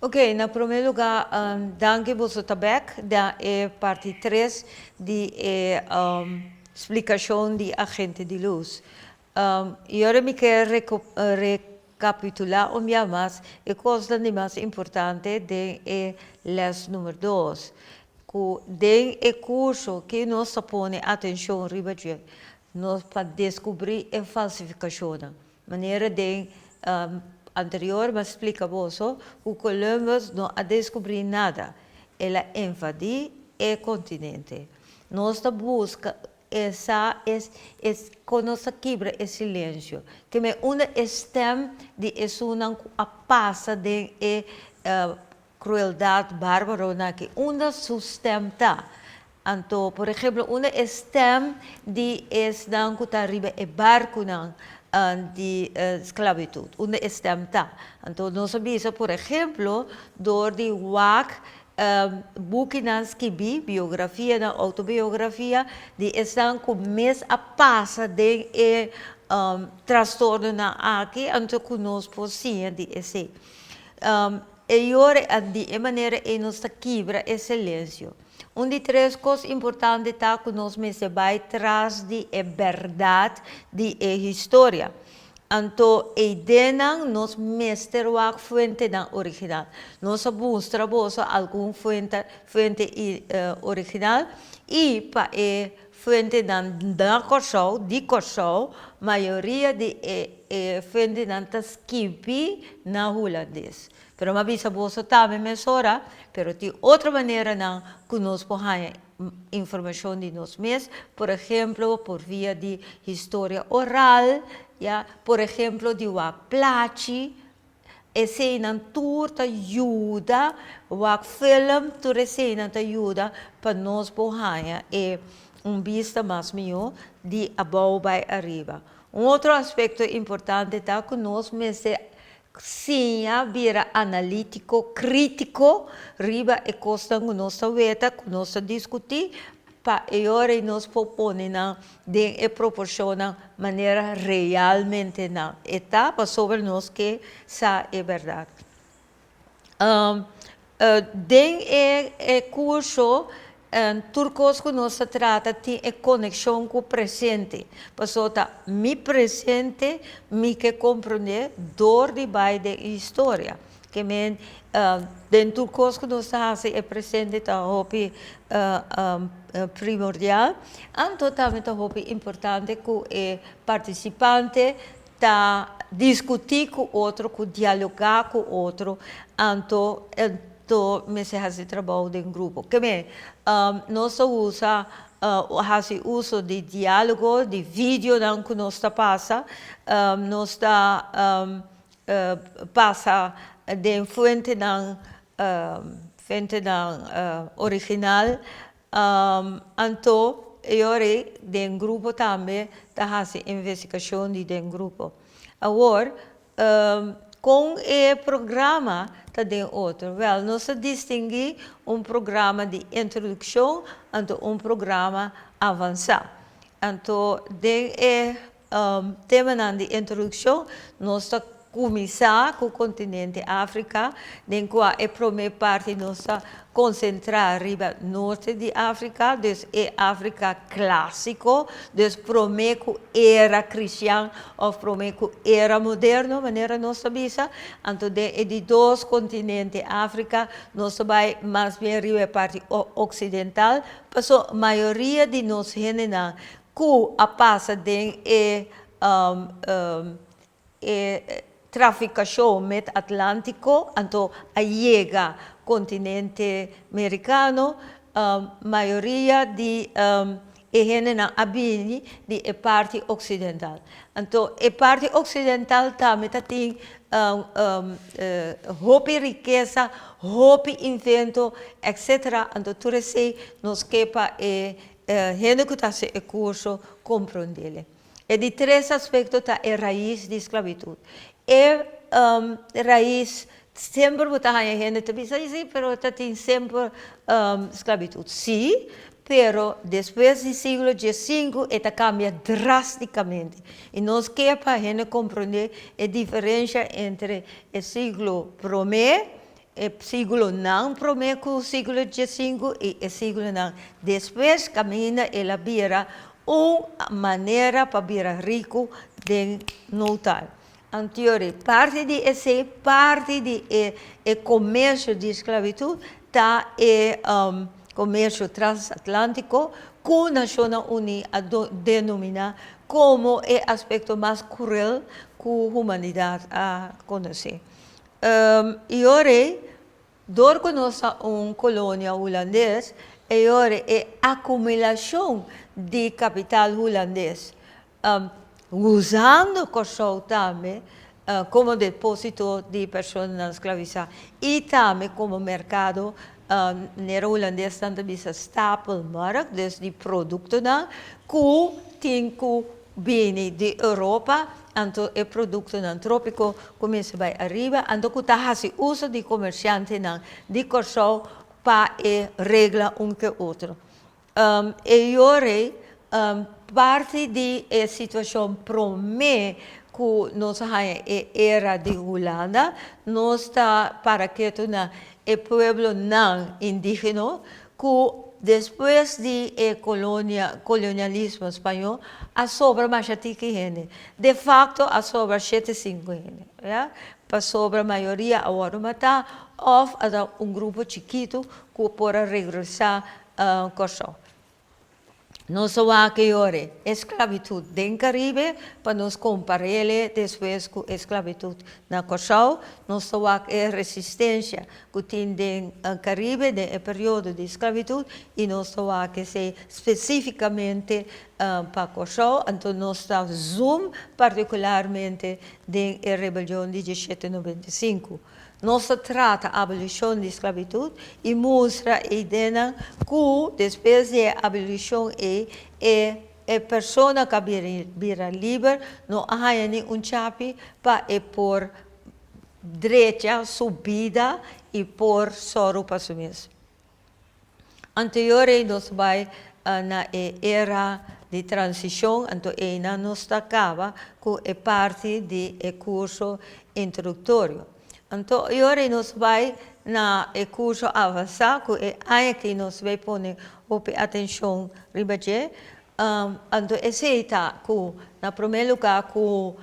Ok, na promé lugá, danki boso ta bèk den e parti 3 di e splikashon di Agente di Lus. I ora mi ke rekapitulá un bia mas e kosnan di mas importante den e lès number 2. Ku den e kurso ke nos ta pone atenshon riba dje, nos pa deskubrí e falsifikashonnan. Manera den anterior mi a splika boso ku Columbus no a deskubrí nada, el a invadí e kontinente. Nos ta buska e sa es es kon nos ta kibra e silensio. Ke men unda e stèm di esunnan ku a pasa den e krueldat bárbaronan aki, unda su stèm ta? Anto, por ehemplo, unda e stèm di esnan ku ta riba e barkunan di sklabitut? Unda e stèm ta? Anto nos a bisa, por ehemplo, dor di wak bukinan skibí, biografianan, outobiografia, di esnan ku mes a pasa den e trastornonan aki, anto ku nos por siña di esei. E yora di e manera ei nos ta kibra e silensio. Un di tres kos importante ta ku nos mester bai tras di e bèrdat di e historia. Anto eidenan nos mester wak fuentenan original. Nos a mustra boso algun fuente fuente original i pa e fuentenan na Kòrsou, di Kòrsou, mayoria di e e fuentenan ta skibi na hulandes. Pero mi a bisa boso tambe mesora, pero tin otro maneranan ku nos por haña informashon di nos mes, por ehemplo por via di historia oral, ya, por ehemplo di wak plachi, eseinan tur ta yuda, wak film, tur eseinan ta yuda pa nos por haña e un bista mas mihó di abou bai ariba. Un otro aspekto importante ta ku nos mester siña bira analítiko, krítiko riba e kosnan ku nos ta weta, ku nos ta diskutí, pa e ora ei nos por pone nan den e proporshonnan manera realmente nan e ta, pasobra nos ke sa e bèrdat. Den e kurso tur kos ku nos ta trata tin e konekshon ku presente, pasobra ta mi presente mi ke komprondé dor di bai den e historia. Ke men den tur kos ku nos ta hasi e presente ta hopi primordial, anto tambe ta hopi importante ku e partisipante ta diskutí ku otro, ku dialogá ku otro, anto anto mester hasi trabou den grupo. Ke men, nos ta usa, hasi uso di diálogo, di videonan ku nos ta pasa, nos ta pasa den fuentenan, fuentenan original. Anto e ora ei den grupo tambe ta hasi investigashon di den grupo. Awor, kon e programa ta den otro? Wèl, nos ta distinguí un programa di introdukshon anto un programa avansá. Anto den e Temanan di introdukshon, Nos ta kuminsá ku kontinente Afrika, den kua e promé parti nos ta konsentrá riba norte di Afrika, dus e Afrika klásiko, dus promé ku era kristian òf promé ku era moderno, manera nos ta bisa. Anto den e di dos kontinente Afrika nos ta bai mas bien riba e parti oksidental, pasobra mayoria di nos hendenan ku a pasa den e e trafikashon met Atlantiko, anto a yega kontinente Merikano, mayoria di e hendenan a bini di e parti oksidental. Anto e parti oksidental tambe ta tin hopi rikesa, hopi invento, etcetera, anto tur esei nos ke pa e Hende ku ta hasi e kurso komprondele. E di tres aspekto ta e rais di sklabitut. E rais, semper bo ta haña hende ta bisa, si, pero ta tin semper sklabitut. Si, pero despues di siglo diesinku e ta kambia drástikamente. I nos ke pa hende komprondé e diferensha entre e siglo promé. E siglonan promé ku siglo diesinku i e siglonan despues kaminda el a bira un manera pa bira riku den no time. Anterior parti di esei, parti di e e komersio di sklabitut ta e komersio transatlantiko ku Nashonnan Uní a denominá komo e aspekto mas kruel ku humanidat a konosé. I ora ei, dor ku nos ta un kolonia hulandes, e ora e akumulashon di kapital hulandes, usando Kòrsou tambe komo depósito di personanan sklavisá i tambe komo merkado, nera hulandesnan ta bisa stapelmarkt, dus di produktonan ku tin ku bini di Europa, anto e produktonan trópiko kuminsá bai ariba, anto ku ta hasi uso di komershantenan di Kòrsou pa e regla un ke otro. E yorei parti di e situashon promé ku nos a haña e era di Hulanda, nos ta para ketu na e pueblonan indígeno ku despues di e kolonia, kolonialismo spañó a sobra masha tiki hende. De fakto a sobra shete sinku hende, ya, pasobra mayoria a wòrdu matá òf a ta un grupo chikitu ku por a regresá Kòrsou. Nos a wak e ora e sklabitut den Karibe pa nos kompar'é despues ku e sklabitut na Kòrsou. Nos ta wak e resistensia ku tin den Karibe den e periodo di sklabitut i nos ta wak esei spesífikamente pa Kòrsou. Anto nos ta zoom partikularmente den e rebelion di diesshete 95. Nos ta trata abolishon di sklabitut i mustra e ideanan ku despues di e abolishon ei e e persona ku a bira liber no a haña ni un chapi pa e por drecha su bida i por sòru pa su mes. Anterior ei nos bai na e era di transishon, anto einan nos ta kaba ku e parti di e kurso introduktorio. Anto e ora ei nos bai na e kurso avansá ku e aña aki nos bai pone hopi atenshon riba dje. Anto esei ta ku na promé lugá ku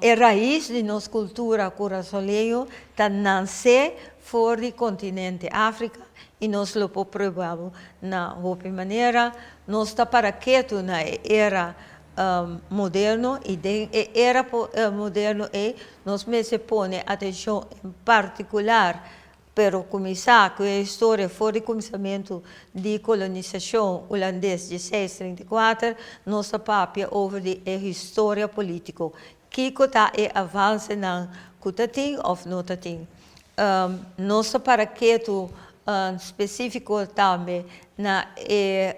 e rais di nos kultura kurasoleño ta nansé for di kontinente Afrika i nos lo por prueba bo na hopi manera. Nos ta para ketu na e era moderno i den e era moderno ei nos mester pone atenshon en partikular. Pero kuminsá ku e historia for di kuminsamentu di kolonisashon hulandes 1634, nos ta papia over di e historia polítiko. Kiko ta e avansenan ku ta tin òf no ta tin? Nos ta para ketu spesífiko tambe na e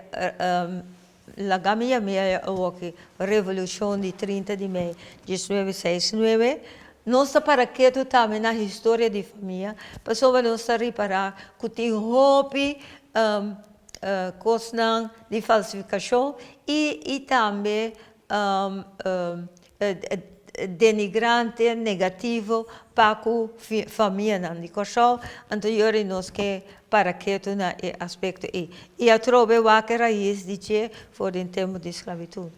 Laga mi yam'é awoki Revolushon di 30 di mei 1969. Nos ta para ketu tambe na historia di famia, pasobra nos ta ripará ku tin hopi kosnan di falsifikashon i tambe denigrante, negativo pa ku famianan di Kòrsou, anto yori nos ke para ketu na e aspekto ei. I atrobe wak e rais di dje for den tempu di sklabitut.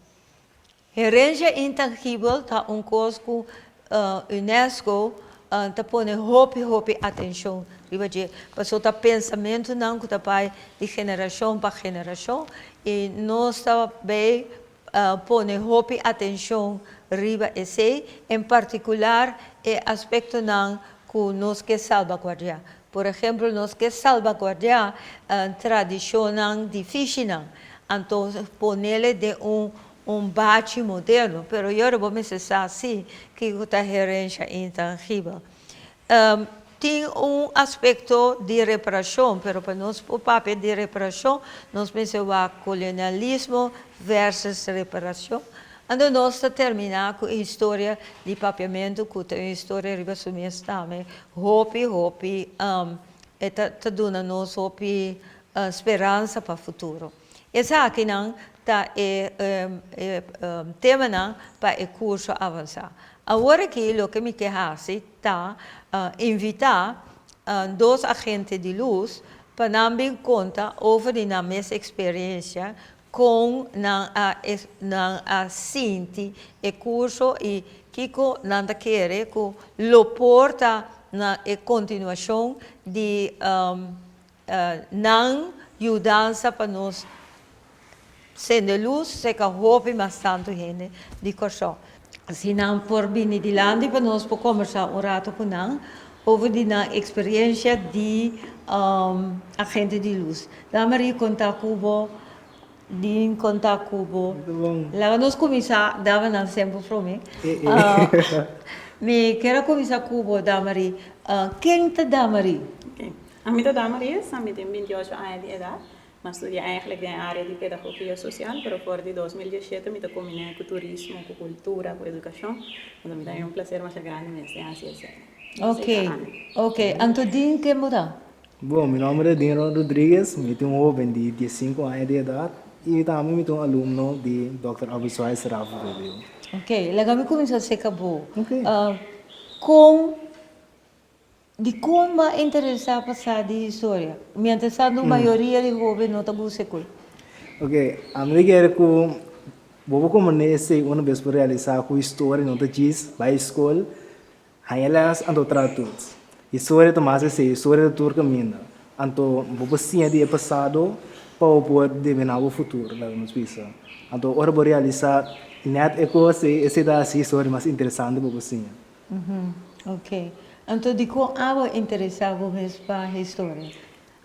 Herensia intangibel ta un kos ku UNESCO ta pone hopi hopi atenshon riba dje, pasobra ta pensamentunan ku ta bai di generashon pa generashon i nos ta bay Pone hopi atenshon riba esei, en partikular e aspektonan ku nos ke salbaguardiá. Por ehempel, nos ke salbaguardiá tradishonnan di fishinan, anto ponele den un un bachi moderno. Pero yora bo mester sa si kiko ta herensha intangibel. Tin un aspekto di reparashon, pero pa nos por papia di reparashon, nos mester wak kolonialismo versus reparashon. Anto nos ta terminá ku e historia di papiamentu ku ta un historia riba su mes tambe hopi hopi e ta duna nos hopi speransa pa futuro. Esakinan ta e temanan pa e kurso avansá. Awor aki loke mi ke hasi ta invitá. Dos agente di lus pa nan bin konta over di nan mes eksperensia kon nan a nan a sinti e kurso i kiko nan ta kere ku lo por ta na e kontinuashon di nan yudansa pa nos Sende lus seka hopi mas tantu hende di Kòrsou. Si nan por bini dilanti pa nos por kombersá un rato ku nan over di nan eksperiensha di agente di lus. Damarie konta ku bo, Dean konta ku bo. Laga nos kuminsá dama nan semper promé. Mi kier a kuminsá ku bo Damarie. Ken ta Damarie? Ami ta Damarie, ami tin 28 aña di edat. Mi a studia eigenlijk den e area di pedagogia social, pero for di 2017 mi ta combina cu turismo, cu cultura, cu educacion. Enton mi ta haña un placer masha grandi mes den haci esey. Ok, ok. Anto Dean ken bo ta? Bon, mi nomber ta Dean Ron Rodriguez, mi ta un hoben di diesinco aña di edad y tambe mi ta un alumno di Dòkter Albert Schweitzer Ravo VBO. Ok, laga mi cuminsa acerca bo. Ok. Con Dikon bo a interesá pa sa di historia? Mientras tanto mayoria di hoben no ta gusta e koi. Ok, ami ta kere ku bo por komprendé esei una bes bo realisá ku historia no ta djis bai skol, haña lès anto traha toets. Historia ta mas esei, historia ta tur kaminda. Anto bo por siña di e pasado pa bo por determiná bo futuro, laga nos bisa. Anto ora bo realisá nèt e kos ei, esei ta hasi historia mas interesante pa bo siña. Ok. Anto dikon abo interesá bo mes pa historia?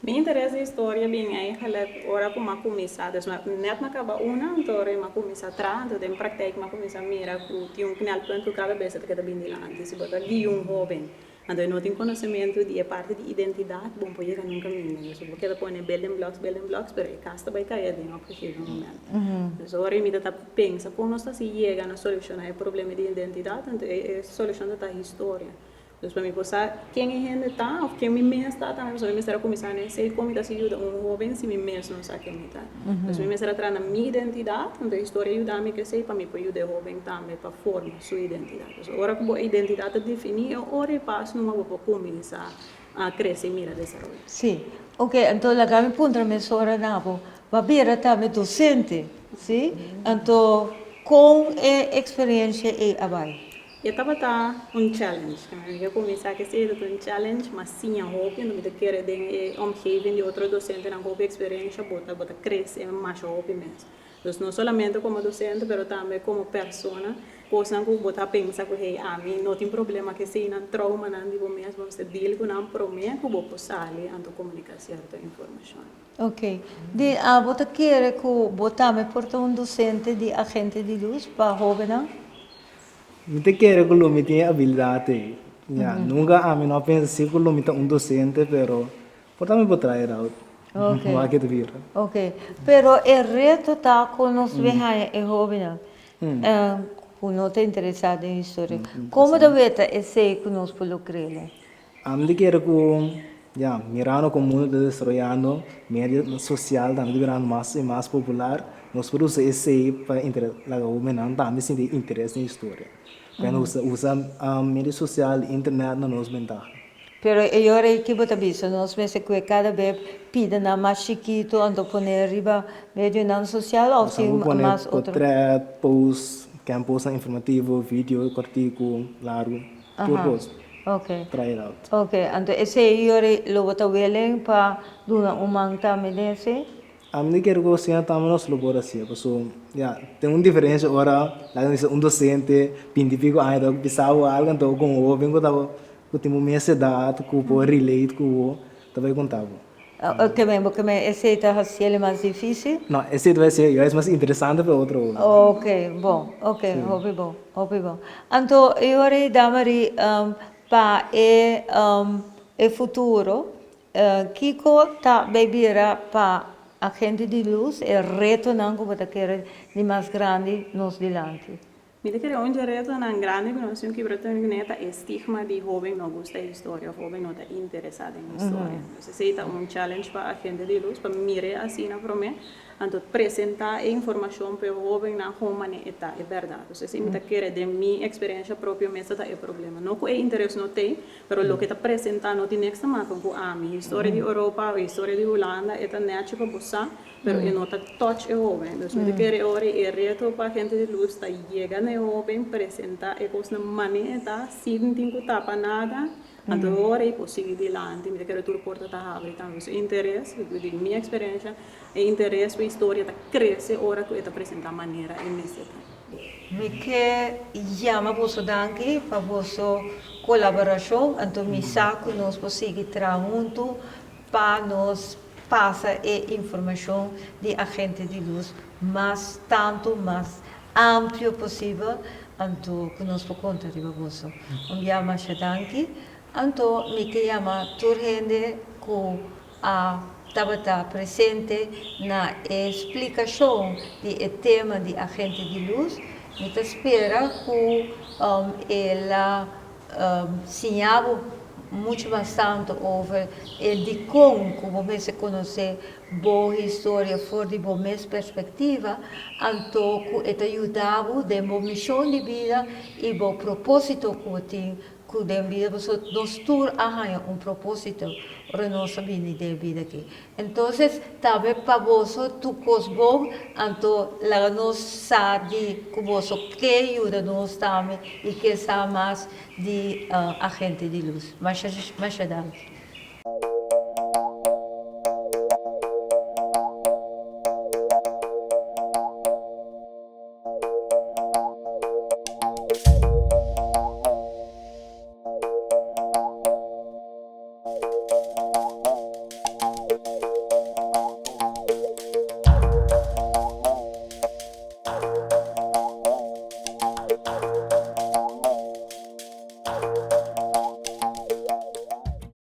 Mi interes di historia bin eigenlijk ora ku m'a kuminsá, dus nèt m'a kaba una, anto ora m'a kuminsá traha, anto den praktijk m'a kuminsá mira ku tin un knelpunt ku kada bes ta keda bin dilanti. Si bo ta guia un hóben, anto e no tin konosementu di e parti di identidat, bo no por yega nunka minda. Dus bo keda pone building blocks, building blocks, pero e kas ta bai kai aden op gegeven moment. Dus ora mi ta ta. Pensa kon nos ta hasi yega na solushoná e problema di identidat, anto e solushon ta ta historia. Dus pa mi por sa ken e hende ta òf ken mi mes ta tambe pasobra mi mester a kuminsá na esei kon mi ta hasi yuda un hóben si mi mes no sa ken mi ta. Dus mi mester a traha na mi identidat, anto e historia a yuda mi ku esei pa mi por yuda e hóben tambe pa forma su identidat. Dus ora ku bo identidat ta definí e ora e pas numa bo por kuminsá a krese i mira desaroyo. Sí. Ok, anto laga mi puntra mesora na bo. Bo a bira tambe docente, sí? Anto con e experiencia ei a bai? E tabata un challenge. Mi a cuminsa cu esey, tabata un challenge, m'a siña hopi, anto mi ta kere den e omgeving di otro docentenan cu hopi experiencia bo ta bo ta crece masha hopi mes. Dus no solamente como docente pero tambe como persona, cosnan cu bo ta pensa cu hey ami no tin problema cu eseynan, traumanan di bo mes, bo mester deal cu nan prome cu bo por sali anto comunica cierto informacion. Ok. Di abo ta kere cu bo tambe por ta un docente di Agente di Luz pa hobennan? Mi ta kere cu lo mi tin e abilidad ey. Ya, nunca ami no a pensa si cu lo mi ta un docente pero por ta mi por try it out. Ok. Wak ke ta bira. Ok. Pero e reto ta cu nos bin haya e hobennan cu no ta interesa den historia. Como ta weta esey cu nos por lo crele? Ami ta kere ku, ya, mirando kon mundu ta desaroyando, medio sosial tambe ta birando mas i mas popular, nos por usa esei pa laga hobennan tambe sinti interes den historia. Pa nos usa medio sosial, internet na nos bentaha. Pero e ora ei ki bo ta bisa? Nos mester kue kada bes pida nan mas chikitu anto pone riba medionan sosial òf tin mas otro? Nos a pone potret, post, ken postnan informativo, video kòrtiku, largu, tur kos. Ok. Try it out. Ok, anto esei yori lo bo ta willing pa duna un man tambe den esei? Ami ta kere ku asina tambe nos lo por hacia, paso ya tin un diferencia ora laga nos bisa un docente binti pico aña ta bisa bo algo anto ku un hoben ku ta ku tin bo mes edad ku por relate ku bo ta bai konta bo. Ok, men bo ke men esei ta hasiel mas dificil? No, esei ta bai ser juist mas interesante pa e otro hoben. Ok, bon, ok, hopi bon, hopi bon. Anto e ora ei Damari pa e e futuro kiko ta bai bira pa Agente di Luz e retonan ku bo ta kere di mas grandi nos dilanti? Mi ta kere un dje retonan grandi ku nos tin kibra ta ta e stigma di hoben no gusta historia òf hoben no ta interesá den historia. Dus esei ta un challenge pa Agente di Lus pa mir'é asina promé, anto presentá e informashon pa e hobennan kon manera e ta e bèrdat. Dus esei mi ta kere den mi eksperensha propio mes ta e problema. No ku e interes no t'ei, pero loke ta presentá no tin niks ta maka ku ami. Historia di Europa, historia di Hulanda e ta nèchi pa bo sa, Pero e no ta touch e hoben. Dus mi ta kere ora e reto pa Agente di Luz ta yega na e hoben, presenta e kosnan manera e ta, sin tin ku tapa nada, anto e ora ei por sigui dilanti. Mi ta kere tur porta ta habri tambe. So interes, di mi eksperensia, e interes pa historia ta krese ora ku e ta presenta manera e mester ta. Mi ke yama boso danki pa boso kolaborashon, anto mi sa ku nos por sigui traha huntu pa nos pasa e informashon di Agente di Lus mas tantu, mas amplio posibel, anto ku nos por konta riba boso. Un bia masha danki. Anto mi ke yama tur hende ku a tabata presente na e splikashon di e tema di Agente di Lus. Mi ta spera ku el a siña bo muchu mas tantu over e dikon ku bo mester konosé bo historia for di bo mes perspektiva, anto ku e ta yuda bo den bo mishon di bida i bo propósito ku bo tin ku den bida pasobra nos tur a haña un propósito ora nos a bini den e bida aki. Entonces tambe pa boso tur cos bon, anto laga nos sa di cu boso ke yuda nos tambe y ke sa mas di Agente di Luz. Masha masha danki.